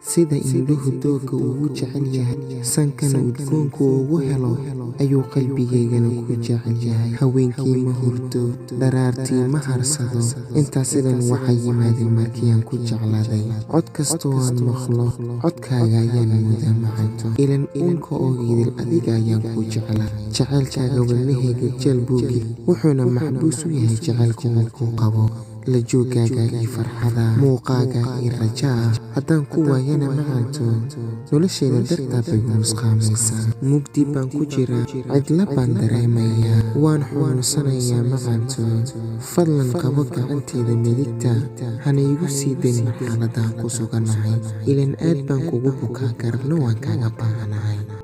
Sida indhuhu doogga ugu jecel yahay, sankana udgoonku ugu helo, ayuu qalbigaygana kuu jecel yahay. Habeenkii ma hurdo, dharaartii ma harsado. Intaasi dhan waxay yimaadeen markii aan ku jeclaaday. Cod kastoo aan maqlo, codkaaga ayaan moodaa macanto. Ilan uunka oo idil adiga ayaan kuu jeclaa. Jacaylkaaga wadnahayga jeel buu geliyay, wuxuuna maxbuus u yahay jacaylka uu kuu qabo. La joogaaga ii farxada, muuqaaga ii rajaa. Haddaan ku waayana macanto, noloshayda dartaa bay igu nusqaamaysaa. Mugdi baan ku jiraa, cidla baan dareemayaa, waan xanuunsanayaa macanto. Fadlan qabo gacantayda midigta, hana igu sii dayn marxaladaan ku suganahay. Ilan aad baan kugu bukaa, garabna waan kaaga baahanahay.